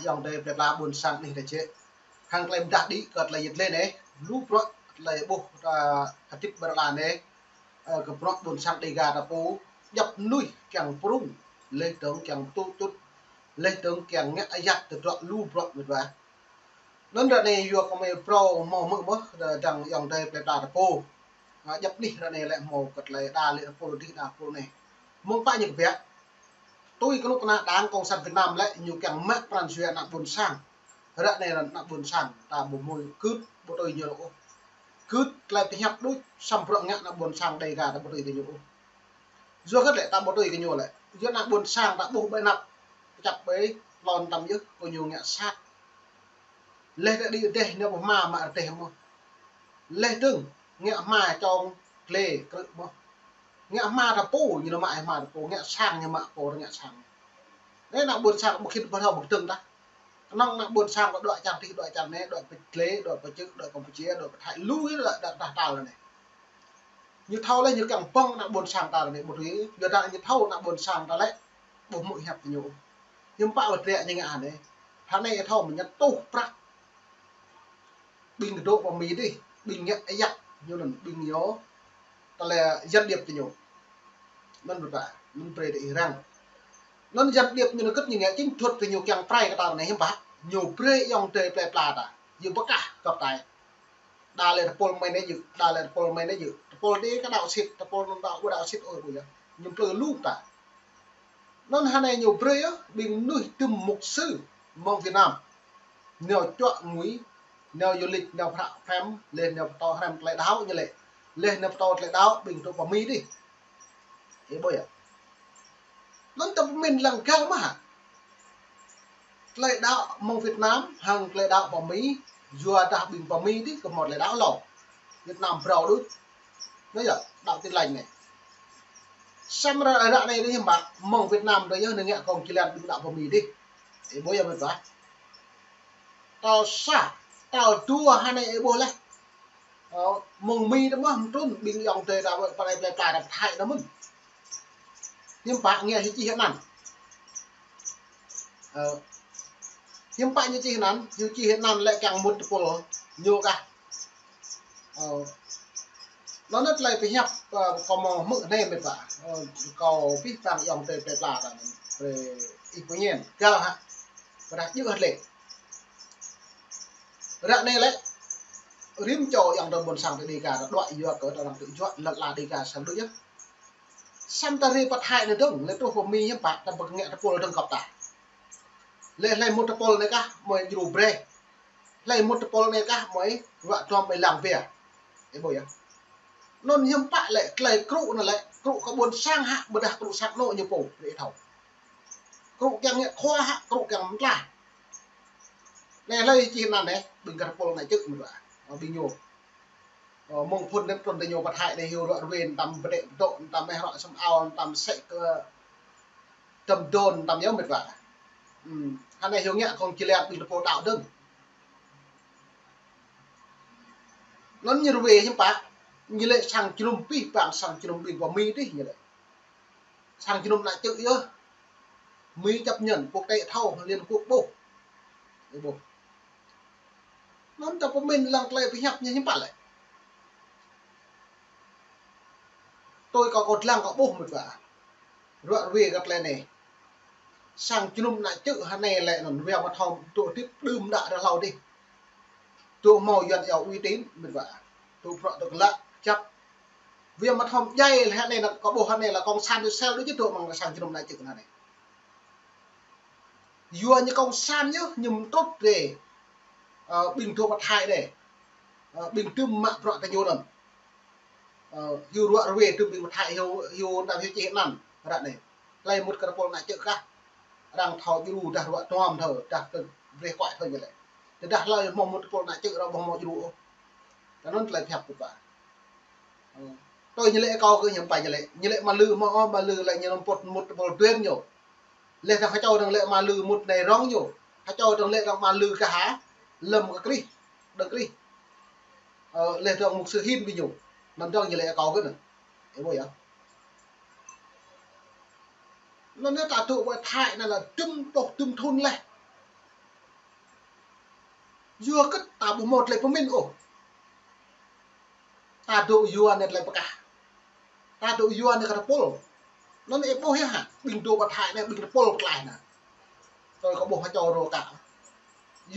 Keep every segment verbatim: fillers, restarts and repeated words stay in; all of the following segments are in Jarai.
Ayŏng adơi plơi pla ƀôn sang anih ta jĕ. Hăng tơlơi pơdah đĭ kơ tơlơi yit lĕ anai, lu bruă tơlơi ƀuh ta hơdip ƀơi rơla anai, ơ, kơ bruă ƀôn sang Dega ta pô, djŏp mơnuih kiăng prŭng, laih dơ̆ng kiăng tŭ tŭt, laih dơ̆ng kiăng ngă ayăt tơdruă lu bruă mĕt wa. Anŭn ră anai yua kơ mơi phrâo hmâo hmư̆ mơ̆n, dơ̆ng ayŏng adơi plơi pla ta pô. Ha, djŏp anih ră anai lĕ hmâo kơ tơlơi đa lĕ tơpul adih đa tơpul anai. Mơ̆ng pă ñu kơbiă. Tui kơnuk kơna Đảng Cộng sản Việt Nam lĕ ñu kiăng mă pran jua ană ƀôn sang. Ră anai ană ƀôn sang ta ƀu hmâo gưt ƀu tui ñu ôh. Gưt tơlơi pơhiăp đôč, samơ̆ bruă ngă ană ƀôn sang Dega ta ƀu tui tui ñu ôh. Yua hơget lĕ ta ƀu tui kơ ñu lĕ? Yua ană ƀôn sang ta ƀuh ƀơi anăp, kơčăp ƀơi lŏn tăm yơh, kơ ñu ngă sat. Laih ta đĭ rơdêh, nao pơ hma mă rơdêh mơ̆n. Laih dơ̆ng, ngă hma čong glai krư̆ mơ̆n. Ngă hma ta pô, ñu nao mă hma ta pô, ngă sang ñu mă pô, ngă sang. Anai ană ƀôn sang ƀu khĭn ƀu thâo ƀu kơdơ̆ng tah. Kơnơ̆ng ană ƀôn sang kơ đuaĭ čar adih, đuaĭ čar anai, đuaĭ pơ glai, đuaĭ pơ Čư̆, đuaĭ Kampuchia, đuaĭ pơ Thái, lu yơh đuaĭ, đuaĭ, đuaĭ tal anai. Ñu thâo lĕ ñu kiăng ƀơ̆ng ană ƀôn sang ta anai ƀu tui, yua dah ñu thâo ană ƀôn sang ta lĕ ƀu hmư̆ hiăp ñu. Hiư̆m pă wơ̆t rĕ ñu ngă anai. Hơnai thâo mơ̆n ñu tuh prăk. Ƀing dŏ pơ Mi adih, ƀing ngă ayăt ñu anŭn, ƀing ñu tơlơi gián điệp tơ ñu. Anŭn ƀu ta, anŭn brơi tơ ih răng. Anŭn gián điệp ñu anŭn kơ̆t ñu ngă chính thuật tơ ñu kiăng prai kơ ta anai hiư̆m pă. Ñu brơi ayŏng adơi plơi pla ta. Yua pơkah găp tai. Đa lĕ tơpul mơi anai yơh, đa lĕ tơpul mơi anai yơh. Tơpul đĭ kơ đaŏ sĭt, tơpul anŭn đaŏ ƀu đaŏ sĭt ôh ƀu yơh. Ñu plư lu ta. Anŭn hơnai ñu brơi yơh, ƀing mơnuih tơm mục sư mơ̆ng Việt Nam. Nao čuă ngui, nao du lịch, nao hră hrăm, laih nao pơtô hrăm tơlơi đaŏ ñu lĕ. Laih nao pơtô tơlơi đaŏ, ƀing dŏ pơ Mi adih. Ih ƀuh yơh. Anŭn ta pơmĭn lăng găl mơ̆n hă. Tơlơi đaŏ mơ̆ng Việt Nam, hăng tơlơi đaŏ pơ Mi, yua dah ƀing pơ Mi adih kơ hmâo tơlơi đaŏ hlâo. Việt Nam phrâo đôč. Anai yơh, đaŏ Tin Lành anai. Samơ̆ ră, ră anai dih hiư̆m pă, mơ̆ng Việt Nam dih yơh ñu ngă kông či lĕ ƀing đaŏ pơ Mi dih. Ih ƀuh yơh mĕt wa. Tal sa, tal dua hơnai ih ƀuh laih. Ơ, mơ̆ng Mi dih mơ̆n mơtrun ƀing ayŏng adơi ta pơ anai plơi pla ta Thái dih mơ̆n. Hiư̆m pă ngă hyu čih anăn. Ơ, hiư̆m pă ñu čih anăn, hyu čih anăn lĕ kiăng mŭt tơpul ñu kah. Ơ, anŭn tơlơi pơhiăp, ơ, kâo hmâo hmư̆ anai mĕt wa. Ơ, kâo pih pang ayŏng adơi plơi pla ta anŭn. Brơi ih pơñen, găl hă. Pơdah djơ̆ hơt lĕ. Ră anai lĕ, rĭm čô ayŏng adơi ƀôn sang ta Dega ta đuaĭ yua kơ ta arăng tŭ juă lăt la Dega sang đôč yơh. Samơ̆ ta rai pơ Thái anai dơ̆ng, lĕ truh pơ Mi hiư̆m pă, ta ƀu ngă tơpul dơ̆ng găp ta. Laih hlơi mŭt tơpul anai kah, mơi djru brơi. Hlơi mŭt tơpul anai kah, mơi ruă duăm ƀơi lăng bia. Ih ƀuh yơh. Anŭn hiư̆m pă lĕ, tơlơi krŭ anŭn lĕ, krŭ kơ ƀôn sang hă, ƀôdah krŭ sang anŏ ñu pô, brơi thâo. Krŭ kiăng ngă khua hă, krŭ kiăng mơtlaih. Anai hlơi čih anăn anai, ƀing kơ tơpul anai čư̆ mơ̆n wa. Ơ, ƀing ñu. Ơ, mơ̆ng phŭn anai trŭn tơ ñu pơ Thái anai hyu ruă ruê, tăm pơdĕ pơdŏ, tăm meh ruă sum ao, tăm sĕ kơ tăm dôn, tăm yơh mĕt wa. Hm, hơnai hyu ngă kông či lĕ ƀing tơpul đaŏ dơ̆ng. Anŭn ñu ruê hiư̆m pă, ñu lĕ sang jơnum pih pang sang jơnum ƀing pơ Mi dih ñu lĕ. Sang jơnum ană čư̆ yơh. Mi chấp nhận, quốc tế thâo, Liên Quốc ƀuh. Ih ƀuh. Anŭn ta pơmĭn lăng tơlơi pơhiăp ñu hiư̆m pă lĕ. Tui kâo kâo dlăng kâo ƀuh mĕt wa. Ruă ruê kơ tơlơi anai. Sang jơnum ană čư̆ hơnai lĕ anŭn wia mă thâo dŏ hơdip đưm đă ră hlâo dih. Dŏ hmâo yuăn yâo uy tín mĕt wa. Dŏ bruă dŏ glăk kơjăp. Wia mă thâo djai lĕ hơnai anŭn kâo ƀuh hơnai lĕ cộng sản ñu sel đôč či dŏ mơ̆ng sang jơnum ană čư̆ hơnai. Yua ñu cộng sản yơh, ñu mơtrŭt rai, ơ, ƀing dŏ pơ Thái dih. Ơ, ƀing tơm mă bruă tơ ñu anŭn. Ơ, hyu ruă ruê tơm ƀing pơ Thái hyu, hyu anăn hyu čih anăn, ră anai. Hlơi mŭt kơ tơpul ană čư̆ kah. Arăng thâo djru dah ruă duăm thâo, dah kơ brơi kuai thâo ñu lĕ. Tơdah hlơi hmâo mŭt tơpul ană čư̆ arăng ƀu hmâo djru ôh. Tơ anŭn tơlơi pơhiăp kơ pă. Ơ. Tui ñu lĕ kâo kơ hiư̆m pă ñu lĕ. Ñu lĕ mă lư mơ̆, ơ, mă lư lĕ ñu lăm pŭt mŭt tơpul duen ñu. Laih dơ̆ng hơčâo dơ̆ng lĕ mă lư mŭt anai rŏng ñu. Hơčâo dơ̆ng lĕ dơ̆ng mă lư kơ ha. Lơ̆m kơ Krist, dơ̆ng Krist. Ơ, laih dơ̆ng mục sư hin ƀing ñu. Anŭn dơ̆ng ñu lĕ kâo kơ anŭn. Ih ƀuh yơh. Anŭn anai ta dŏ pơ Thái anai lĕ dŭm pluh dŭm thŭn laih. Yua kơ ta ƀu hmâo tơlơi pơmĭn ôh. Ta dŏ yua anai tơlơi pơkah. Ta dŏ yua anai kơ tơpul. Anŭn ih ƀuh yơh hă, ƀing dŏ pơ Thái anai, ƀing tơpul tlaih anai. Tui kâo ƀuh hơčâo rô kă.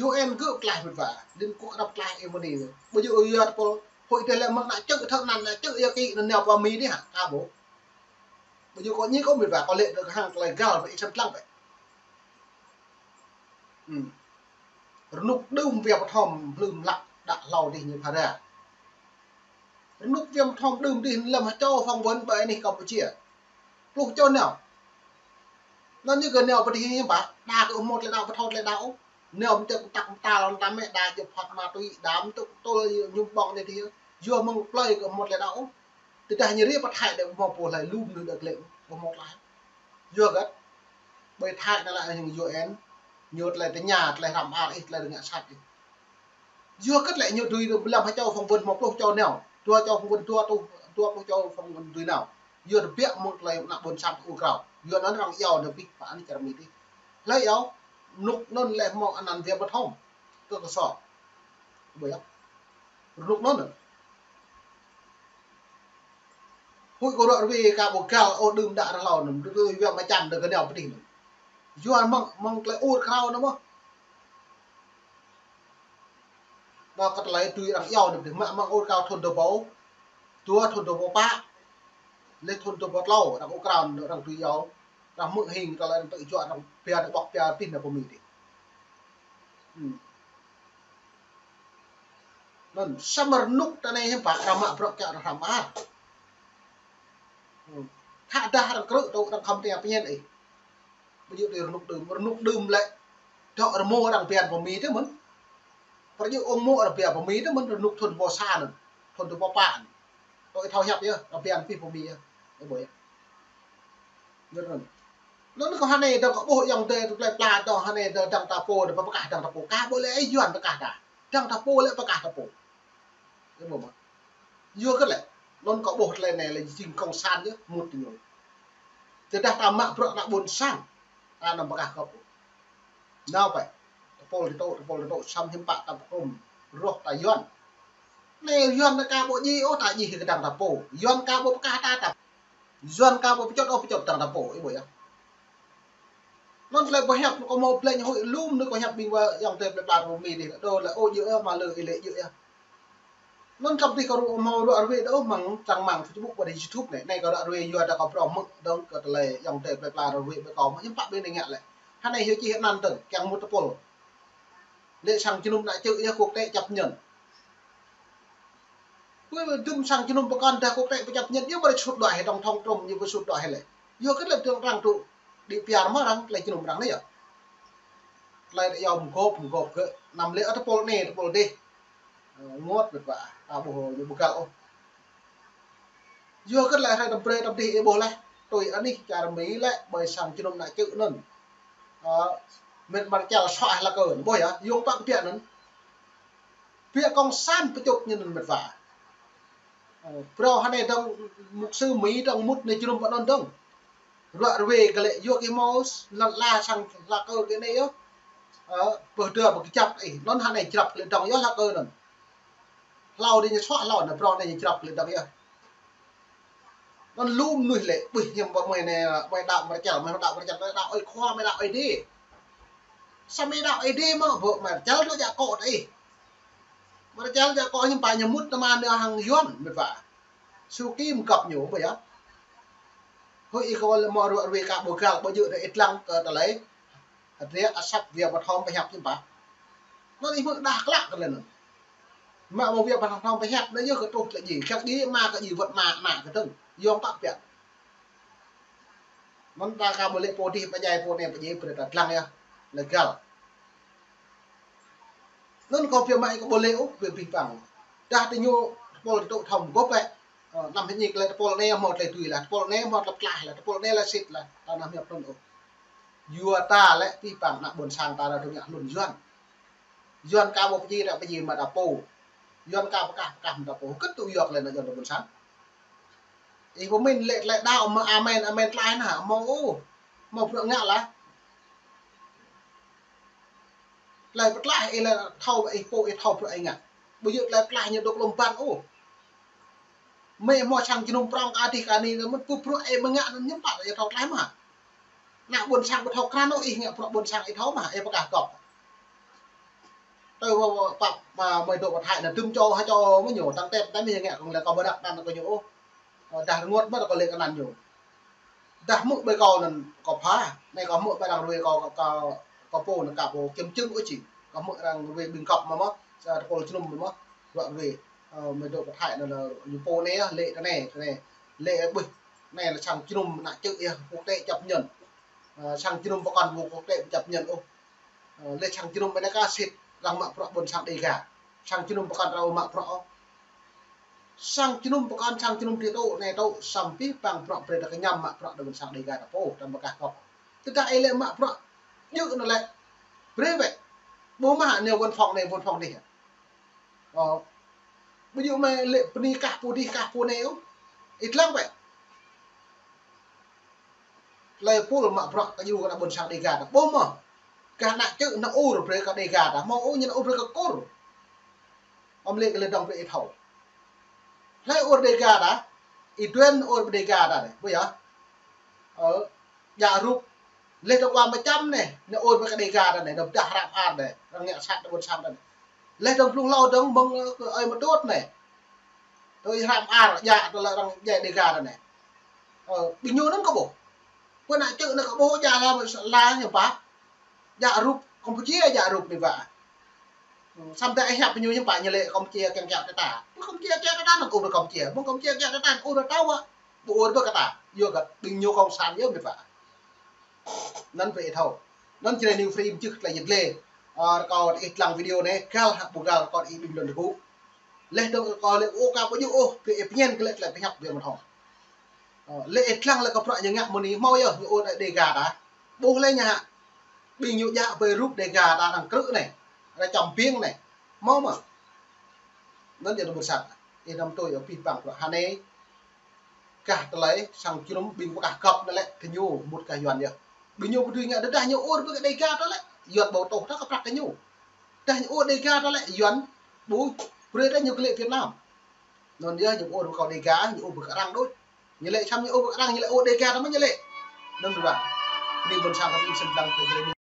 U N gơ̆ tlaih mĕt wa. Liên Quốc Arab tlaih ih mơ̆n anai. Ƀu djơ̆ yua tơpul. Hơi dêh lĕ mơ̆ng ană čư̆ thơ anăn ană čư̆ yua kơ anŭn nao pơ Mi anai hă, ta ƀuh. Ƀu djơ̆ kâo ñik ôh mĕt wa, kâo lĕ dơ̆ng hăng tơlơi găl ƀơi ih săn lăng ƀĕ. Ư. Rơnŭk đưm Wia Bơthom hlưm hlăk đă hlâo dih ñu phara. Rơnŭk Wia Bơthom đưm dih lơ̆m hơčâo phỏng vấn ƀơi anih Campuchia. Pluh čô nao. Anŭn ñu kơ nao pơ dih hiư̆m pă, đa kơ ƀu hmâo tơlơi đaŏ, ƀu thâo tơlơi đaŏ ôh. Nao mơ̆ng tơ̆k tơ̆k mơta lŏn tơmĕ đa jơ̆ phŏt ma tui đa mơ̆ng tơ̆k tơ̆k ñu ƀơ̆ng anai dih. Yua mơ̆ng plơi kơ ƀu hmâo tơlơi đaŏ ôh. Tơdah ñu rai pơ Thái đĕ ƀu hmâo pô hlơi lŭm ñu đĕ klĕ ƀu hmâo tơlơi. Yua hơget? Ƀơi Thái anai lĕ hăng U N, ñu tơlơi tơña, tơlơi hrăm ar ih, tơlơi rơngiă sat ih. Yua hơget lĕ ñu dưi lơ̆m hơčâo phỏng vấn hmâo pluh čô nao, dua čô phỏng vấn dua tuh, dua pluh čô phỏng vấn dưi nao. Yua tơbiă mơ̆ng tơlơi ană ƀôn sang tŭ krao. Yua anŭn arăng iâu anai pĭ pă anai čar Mi dih. Hlơi iâu, rơnŭk anŭn lĕ hmâo anăn Wia Bơthom. Kơ kơsô. Ƀu yơh. Rơnŭk anŭn. Hơi kâo ră ruai ka ƀu găl ôh đưm đă rơhlâo anŭn, tui tui Wia Mơčan dơ̆ng kơ nao pơ dih anŭn. Yua mơ̆ng, mơ̆ng tơlơi ur krao anŭn mơ̆n. Anŭn kơ tơlơi tui arăng iâu anŭn pơ dih mă mơ̆ng ur krao thun dua rơbâo, dua thun dua rơbâo pă, lĕ thun dua rơbâo klâo, arăng ur krao anŭn arăng tui iâu, arăng hmư̆ hing tơlơi arăng tơjuă arăng pia arăng ƀŏk pia pĭn anŭn pơ Mi dih. Ư. Anŭn, samơ̆ rơnŭk ta anai hiư̆m pă, arăng mă bruă kiăng arăng hrăm ar. Ư. Thâo dah arăng krư̆ tŭ arăng khŏm tơña pơñen ih. Ƀu djơ̆ tui rơnŭk đưm, rơnŭk đưm lĕ. Dŏ rơmô arăng pơhiăp pơ Mi tơ mơ̆n. Pơrơjŭ ung mô̆ arăng pơhiăp pơ Mi tơ mơ̆n, rơnŭk thun dua rơbâo sa anŭn. Thun dua rơbâo pă anŭn. Tui thâo hiăp yơh, arăng pơhiăp pih pơ Mi yơh. Ih ƀuh yơh. Anŭn. Anŭn kâo hơnai dơ̆ng kâo ƀuh ayŏng adơi tơlơi pla dơ̆ng hơnai dơ̆ng dăng ta pô, dơ̆ng pơkah dăng ta pô. Kah ƀu lĕ ih Yuan pơkah ta. Dăng ta pô lĕ pơkah ta pô. Ih ƀuh mơ̆n. Yua hơget lĕ. Anŭn kâo ƀuh tơlơi anai lĕ jing kông san yơh, mŭt ñu. Tơdah ta mă bruă ană ƀôn sang. Ta anăm pơkah kơ pô. Nao pơ. Tơpul tơtŭ, tơpul tơtŭ, samơ̆ hiư̆m pă ta pơkrŭm. Rŏh ta Yuan. Anai Yuan ta ka ƀu djai ôh ta djai kơ dăng ta pô. Yuan ka ƀu pơkah ta ta. Yuan ka ƀu pơčŏt ôh pơčŏt dăng ta pô. Ih ƀuh yơh. Anŭn tơlơi pơhiăp kâo hmâo plĕ ñu hơi lŭm anŭn kâo hiăp ƀing wa ayŏng adơi plĕ pla rơmi dih. Dŏ lĕ ôh djơ̆ yơh, mă lơ ih lĕ djơ̆ yơh. Anŭn kăm tih kâo rŭ hmâo ră ruai đôč mơ̆ng trang mạng Facebook ƀơi YouTube anai. Anai kâo ră ruai yua dah kâo phrâo hmư̆ dơ̆ng kơ tơlơi ayŏng adơi plĕ pla ră ruai ƀơi kâo mơ̆ hiư̆m pă ƀing anai ngă lĕ. Hơnai hiư̆m čih anăn dơ̆ng kiăng mŭt tơpul. Lĕ sang jơnum ană čư̆ yơh quốc tế chấp nhận. Pơ dŭm sang jơnum pơkŏn dah quốc tế pơchăp ñen, ñu ƀu sut đuaĭ hĭ dŏng thŏng trŭm, ñu ƀu sut đuaĭ hĭ lĕ. Yua kơ lĕ dơ̆ng arăng tŭ đĭ piar mơ̆ arăng, tơlơi jơnum arăng anai yơh. Tơlơi yom gop, gop gơ̆, anăm lĕ ơ tơpul anai, tơpul dih. Ơ, ngot mĕt wa, ta ƀuh ñu ƀu găl ôh. Yua kơ lĕ hrơi tơm brơi tơm dih ih ƀuh leh, tui anih čar Mi lĕ, ƀơi sang jơnum ană čư̆ anŭn. Ơ, mĕt Marcel suaih la kơ anŭn, ƀuh yơh, yua pă kơ biă anŭn. Biă kông san pơčŭt ñu anŭn mĕt wa. Ơ, phrâo hơnai dơ̆ng mục sư Mi dơ̆ng mŭt anai jơnum pơ anŭn dơ̆ng. Ră ruai kơ lĕ yua kơ hmâo lăn ala sang la kơ kơ anai yơh. Ơ, pơdơ pơkơjăp ih, anŭn hơnai jrăp kơ lĕ dơ̆ng yơh la kơ anŭn. Hlâo dih ñu suaih hlâo anŭn, phrâo anai ñu jrăp kơ lĕ dơ̆ng yơh. Anŭn lŭm mơnuih lĕ, ƀuh hiư̆m pă mơi anai, mơi đaŏ Marcel, mơi đaŏ Marcel, mơi đaŏ ơi khua, mơi đaŏ Ơi Adai. Samơ̆ đaŏ Ơi Adai mơ̆, ƀu Marcel dŏ jak akŏ tơ ih. Marcel jak akŏ hiư̆m pă ñu mŭt tơma anai hăng Yuan, mĕt wa. Su kim găp ñu, ƀuh yơh. Hơi ih kơ lĕ mơ̆ ră ruai ka ƀu găl, ƀu djơ̆ dah ih lăng kơ tơlơi. Hơdră asăp Wia Bơthom pơhiăp hiư̆m pă. Anŭn ih mơ̆ng đah klă kơ lĕ anŭn. Mă mơ̆ng Wia Bơthom pơhiăp anŭn yơh kơ truh tơlơi djai. Kiăng djai mă kơ djai wơ̆t mă ană kơ dơ̆ng. Yom pă biă. Anŭn ta ka ƀu lĕ pô dih pơdjai pô anai pơdjai brơi ta lăng yơh. Lĕ găl. Anŭn kâo pia mă ih kơ ƀu lĕ ôh, pia pih păng. Dah tơ ñu tơpul tơtŭ thâo gop lĕ. Ơ, anăm hơñi kơ lĕ tơpul anai hmâo tơlơi tui lah, tơpul anai hmâo tơlơi plah lah, tơpul anai lah sĭt lah, ta anăm hiăp anŭn ôh. Yua ta lĕ pih păng ană ƀôn sang ta ră ruai ngă hlŭn Yuan. Yuan ka ƀu pơjing ră pơjing mă ta pô. Yuan ka pơkah pơkah mă ta pô. Kơ̆t tŭ yua kơ lĕ ană Yuan ta ƀôn sang. Ih pơmĭn lĕ tơlơi đaŏ mơ̆ amen, amen tlaih anŭn hă, hmâo ôh. Hmâo bruă ngă lah. Tơlơi pơtlaih ih lĕ thâo, ih pô ih thâo bruă ih ngă. Ƀu djơ̆ tơlơi pơtlaih ñu dŏ lŏm ƀăn ôh. Mơi hmâo sang jơnum prŏng kơ adih kơ anih anŭn mơ̆n, pô bruă ih mơ̆ ngă anŭn hiư̆m pă ih thâo tơlơi mơ̆. Ană ƀôn sang ƀu thâo krăn ôh, ih ngă bruă ƀôn sang ih thâo mơ̆, ih pơkah gŏp. Tơ pă, pă, mơi dŏ pơ Thái anŭn tơm čô ha čô mơ̆ ñu, tăng tep tăm ih ngă kông lĕ kâo ƀu răk anăn kơ ñu ôh. Dah rơngot mơ̆ kâo lĕ kơ anăn ñu. Dah hmư̆ ƀơi kâo anŭn kâo pha, anai kâo hmư̆ ƀơi arăng ruai kâo, kâo, kâo pô anŭn kâo pô kiăng čưng ôh či. Kâo hmư̆ arăng ruai ƀing gŏp mơ̆ mơ̆, sa tơpul jơnum mơ̆ mơ̆, ruă ruai, ơ, mơi dŏ pơ Thái anŭn lĕ ñu pô anai yơh, lĕ tơ anai, tơ anai. Lĕ ƀuh, anai lĕ sang jơnum ană čư̆ yơh quốc tế chấp nhận. Ơ, sang jơnum pơkŏn ƀu quốc tế chấp nhận ôh. Ơ, lĕ sang jơnum ƀơi anai kơ sĭt arăng mă bruă ƀôn sang Đêga. Sang jơnum pơkŏn arăng mă bruă ôh. Sang jơnum pơkŏn, sang jơnum tơtŭ, anai tŭ, samơ̆ pih păng bruă brơi ta kơñăm mă bruă ƀôn sang Đêga ta pô, ta pơkah gŏp. Tơdah ih lĕ mă bruă, djơ̆ anŭn lĕ, brơi wĕ. Ƀu mă anai văn phòng anai, văn phòng adih. Ơ. Ƀu djơ̆ mơi lĕ bơni kah pô adih, kah pô anai ôh. Ih lăng wĕ. Tơlơi pul mă bruă kơ djru kơ ană ƀôn sang Đêga ta. Ƀu mơ̆. Kah ană čư̆ anŭn ur brơi kơ Đêga ta. Hmâo ôh ñu anŭn ur brơi kơ Kur. Ăm lĕ kơ lĕ dŏng brơi ih thâo. Tơlơi ur Đêga ta. Ih duên ur Đêga ta anai. Ƀu yơh. Ơ, djă rup. Lĕ dŏng wa mơčăm anai. Ñu ur brơi kơ Đêga ta anai. Ñu pơdah hrăm ar anai. Arăng ngă sat ană ƀôn sang ta anai. Lĕ dŏng blung hlâo dŏng mơ̆ng, ơ, ơi mơdôt anai. Tui hrăm ar djă tơlơi arăng djai Đêga ta anai. Ơ, ƀing ñu anŭn kơ ƀuh. Pơ ană čư̆ anŭn kơ ƀuh djă la, la ñu pă. Djă rup Campuchia, djă rup mơi pă. Samơ̆ ih hiăp ñu hiư̆m pă ñu lĕ Campuchia kiăng kiaŏ kơ ta. Pơ Campuchia kiaŏ kơ ta anŭn ur Campuchia. Ƀu Campuchia kiaŏ kơ ta anŭn ur ta wă. Ƀu ur ƀu kơ ta. Yua kơ ƀing ñu cộng sản yơh mơi pă. Anŭn brơi ih thâo. Anŭn jrê New Free mơčih tơlơi yơh lĕ. Ơ, rơkâo ih lăng video anai, găl hă ƀu găl rơkâo ih bình luận tơgŭ. Lĕ dŏng kâo lĕ ôh kâo ƀu djơ̆ ôh, brơi ih pơñen kơ lĕ tơlơi pơhiăp biă mơ̆n hŏ. Ơ, lĕ ih lăng lĕ kơ bruă ñu ngă mơ̆n anai, hmâo yơh, ñu ur anai Đêga ta. Ƀuh lĕ ñu hă. Ƀing ñu djă ƀơi rup Đêga ta arăng krư̆ anai. Arăng čăm biêng anai. Hmâo mơ̆. Anŭn yơh ană ƀôn sang. Ih anăm tui ôh pih păng bruă hơnai. Kah tơlơi sang jơnum ƀing pơkah gŏp anŭn lĕ kơ ñu mŭt kah Yuan yơh. Ƀing ñu ƀu dưi ngă, tơdah ñu ur brơi kơ Đêga ta lĕ Yuan ƀu tŭ ta kơ prăk kơ ñu. Tơdah ñu ur Đêga ta lĕ Yuan ƀu brơi ta ñu kơ lĕ Việt Nam. Anŭn yơh ñu ur brơi kơ Đêga, ñu ur brơi kơ arăng đôč. Ñu lĕ čăm ñu ur brơi kơ arăng, ñu lĕ ur Đêga ta mơ̆ ñu lĕ. Anŭn ruă. Anai ƀôn sang kơ ƀing sĭt lăng kơ jrê